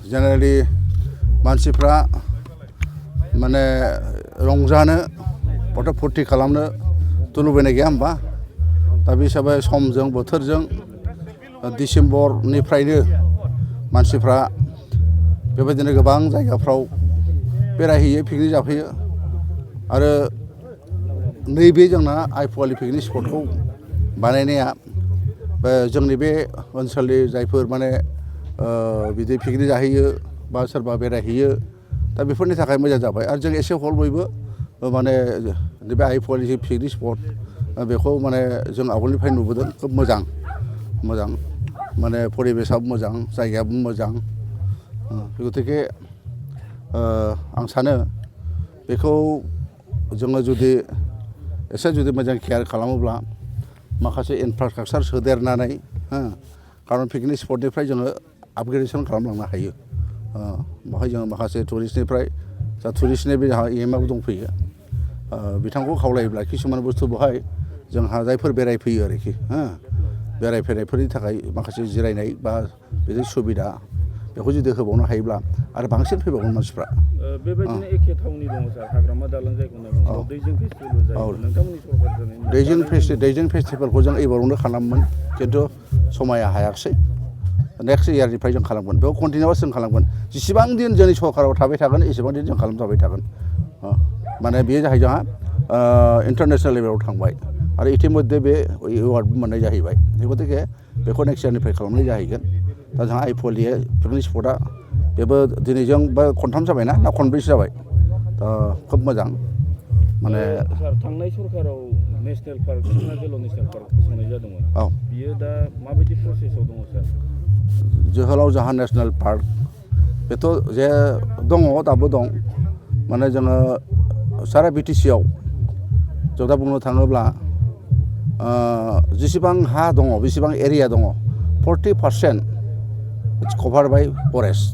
generally मानसिफ्रा माने रंजानो गथ' फुर्ति खालामनो लुबैनाय गैया होमबा दा बे हिसाबै समजों बोथोरजों डिसेम्बरनिफ्रायनो मानसिफ्रा बेबायदिनो गोबां जायगाफ्राव बेरायहैयो पिकनिक जाफैयो आरो नैबे जोंना आइफवालि पिकनिक स्पटखौ बानायनाया जोंनि बे ओनसोलनि जायफोर माने बिदि पिकनिक जाहैयो बा सोरबा बेरायहैयो दा बेफोरनि थाखाय मोजां जाबाय आरो जों एसे हल बयबो माने बे आइफवालि जि पिकनिक स्पट बेखौ माने जों आवगोलनिफ्राय नुबोदों खोब मोजां माने परिबेसाबो मोजां जायगायाबो मोजां गतिके आं सानो बेखौ जोङो जुदि एसे जुदि मोजां केयार खालामोब्ला माखासे इनफ्रास्ट्राक्चार सोदेरनानै खारन पिकनिक स्पटनिफ्राय जोङो आपग्रेडेसन खालामलांनो हायो बेवहाय जोङो माखासे टुरिस्टनिफ्राय जा टुरिस्टनि बे जोंहा इएमआइबो दंफैयो बिथांखौ खावलायोब्ला किसुमान बुस्थु बेवहाय जोंहा जायफोर बेरायफैयो आरोखि बेरायफैनायफोरनि थाखाय माखासे जिरायनाय बा बिदि सुबिदा बेखौ जुदि होबावनो हायोब्ला आरो बांसिन फैबावगोन मानसिफ्रा बेबायदिनो एखे थावनि दङ सार हाग्रामा दालां जायखौ होनना बुङो दैजिं फेस्टिभेल जायो नोंथांमोननि सरकारजों दैजिं फेस्टिभेलखौ जों एबारावनो खालामोन खिन्थु समाया हायाखिसै नेक्स्ट इयारनिफ्राय जों खालामगोन बेखौ कन्टिनिउआस जों खालामगोन जेसेबां दिन जोंनि सरकाराव थाबाय थागोन एसेबां दिन जों खालामजाबाय थागोन माने बेयो जाहै जोंहा इन्टारनेसनेल लेभेलाव थांबाय आरो इतिमध्ये बे एवार्डबो मोननाय जाहैबाय गतिके बेखौ नेक्स्ट इयारनिफ्राय खालामनाय जाहैगोन दा जोंहा आइफवालि पिकनिक स्पटआ बेबो दिनैजों बा खनथाम जाबायना खनब्रैसो जाबाय दा खोब मोजां माने थांनाय सरकाराव नेसनेल पार्क सिखना जोहोलाव नेसनेल पार्क फोसावनाय जादोंमोन बियो दा माबायदि प्रसेसआव दङ सार जोहोलाव जाहा नेसनेल पार्क बेथ' जे दङ दाबो दं माने जोङो सारा बिटिसिआव जों दा बुंनो थाङोब्ला जेसेबां हा दङ बेसेबां एरिया दङ 40% इट्स कभार बाय फरेस्ट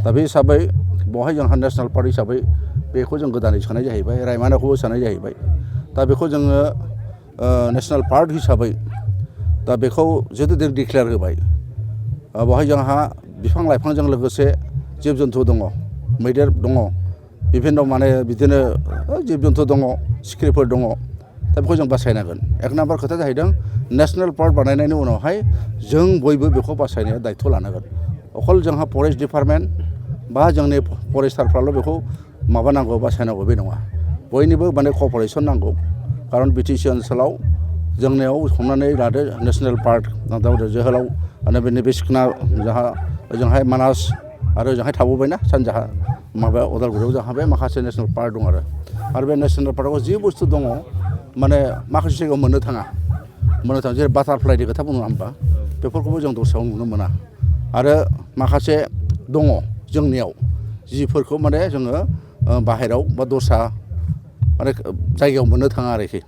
दा बे हिसाबै बेवहाय जोंहा नेसनेल पार्क हिसाबै बेखौ जों गोदानै सोनाय जाहैबाय रायमनाखौबो सोनाय जाहैबाय दा बेखौ जोङो नेसनेल पार्क हिसाबै दा बेखौ जिहेतु जों डिक्लेयार होबाय बेवहाय जोंहा बिफां लाइफांजों लोगोसे जिब जन्थु दङ मैदेर दङ बिभिन्न माने बिदिनो जिब जन्थु दङ सिखिरिफोर दङ दा बेखौ जों बासायनांगोन एक नाम्बार खोथाया जाहैदों नेसनेल पार्क बानायनायनि उनावहाय जों बयबो बेखौ बासायनाया दायथ' लानांगोन अखल जोंहा फरेस्ट डिपार्टमेन्ट बा जोंनि फरेस्टारफ्राल' बेखौ माबानांगौ बासायनांगौ बे नङा बयनिबो माने क'पारेसन नांगौ खारन बिटिसि ओनसोलाव जोंनियाव हमनानै लादो नेसनेल पार्क जोहोलाव आरो बे सिखना जोंहा ओजोंहाय मानास आरो ओजोंहाय थाबावबायना सानजाहा माबायाव उदालगुरियाव जोंहा बे माखासे नेसनेल पार्क दं आरो बे नेसनेल पार्कआव जि बुस्थु दङ माने माखासे जायगायाव मोननो थाङा जेरै बाटारफ्लाइनि खोथा बुङो होमबा बेफोरखौबो जों दस्रायाव नुनो मोना आरो माखासे दङ जोंनियाव जिफोरखौ माने जोङो बाहेरायाव बा दस्रा माने जायगायाव मोननो थाङा आरोखि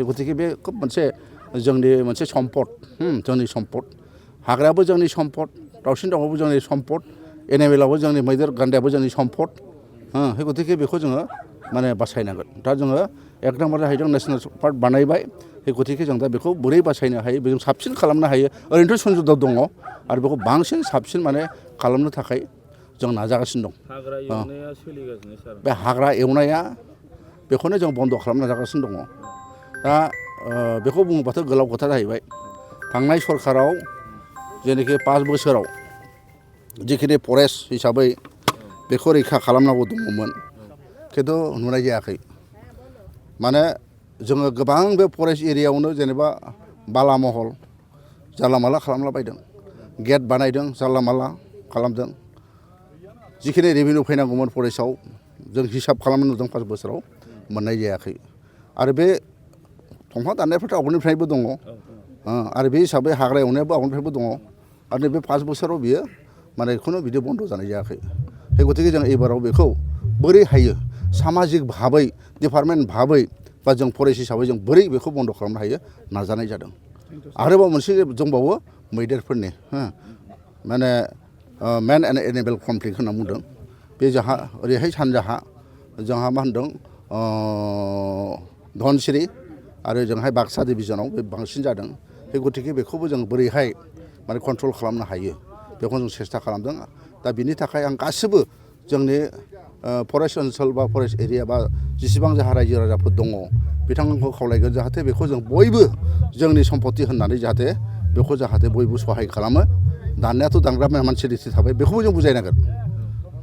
गतिके बे खोब मोनसे जोंनि मोनसे सम्पद जोंनि सम्पद हाग्रायाबो जोंनि सम्पद दाउसिन दाउआबो जोंनि सम्पद एनिमेलाबो जोंनि मैदेर गान्दायाबो जोंनि सम्पद गतिके बेखौ जोङो माने बासायनांगोन दा जोङो एक नाम्बार जाहैदों नेसनेल पार्क बानायबाय गतिके जों दा बेखौ बोरै बासायनो हायो बेजों साबसिन खालामनो हायो ओरैनोथ' सुजुग दङ आरो बेखौ बांसिन साबसिन माने खालामनो थाखाय जों नाजागासिनो दं बे हाग्रा एवनाया बेखौनो जों बन्द' खालामनो नाजागासिनो दङ दा बेखौ बुङोबाथ' गोलाव खोथा जाहैबाय थांनाय सरकाराव जेनाखि 5 बोसोराव जिखिनि फरेस्ट हिसाबै बेखौ रैखा खालामनांगौ दङमोन खिन्थु नुनाय जायाखै माने जोङो गोबां बे फरेस्ट एरियायावनो जेनेबा बाला महल जानला माला खालामला बायदों गेट बानायदों जानला माला खालामदों जिखिनि रेभिनिउ फैनांगौमोन फरेस्टआव जों हिसाब खालामनो नुदों 5 बोसोराव मोननाय जायाखै आरो बे दंफां दाननायफ्राथ' आवगोलनिफ्रायबो दङ आरो बे हिसाबै हाग्रा एवनायाबो आवगोलनिफ्रायबो दङ आरो नैबे 5 बोसोराव बियो माने खुनु बिदि बन्द' जानाय जायाखै गतिके जों एबाराव बेखौ बोरै हायो सामाजिक भाबै डिपार्टमेन्ट भाबै बा जों फरेस्ट हिसाबै जों बोरै बेखौ बन्द' खालामनो हायो नाजानाय जादों आरोबाव मोनसे दंबावो मैदेरफोरनि माने मेन एन्ड एनिमेल कनफ्लिक्ट होनना बुंदों बे जोंहा ओरैहाय सानजाहा जोंहा मा होनदों धनसिरि आरो जोंहाय बाक्सा डिभिजनाव बे बांसिन जादों गतिके बेखौबो जों बोरैहाय माने कन्ट्रल खालामनो हायो बेखौ जों सेस्था खालामदों दा बिनि थाखाय आं गासिबो जोंनि फरेस्ट ओनसोल बा फरेस्ट एरिया बा जेसेबां जोंहा रायजो राजाफोर दङ बिथांमोनखौ खावलायगोन जाहाथे बेखौ जों बयबो जोंनि सम्पति होननानै जाहाथे बेखौ जाहाथे बयबो सहाय खालामो दाननायाथ' दानग्रा मानसि रिथि थाबाय बेखौबो जों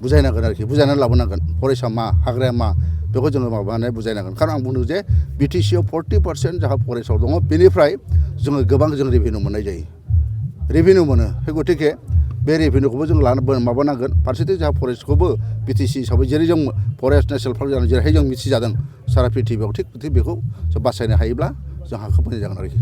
बुजायनांगोन आरोखि बुजायनानै लाबोनांगोन फरेस्टआ मा हाग्राया मा बेखौ जोङो माबानानै बुजायनांगोन खारन आं बुंदों जे बिटिसिआव 40% जाहा फरेस्टआव दङ बेनिफ्राय जोङो गोबां जों रेभिनिउ मोननाय जायो रेभिनिउ मोनो गतिके बे रेभिनिउखौबो जों माबानांगोन फारसेथिं जोंहा फरेस्टखौबो बिटिसि हिसाबै जेरै जों फरेस्ट नेसनेल पार्क जानानै जेरैहाय जों मिथिजादों सारा प्रिथिबियाव थिग बेखौ जों बासायनो हायोब्ला जोंहा खोब मोजां जागोन आरोखि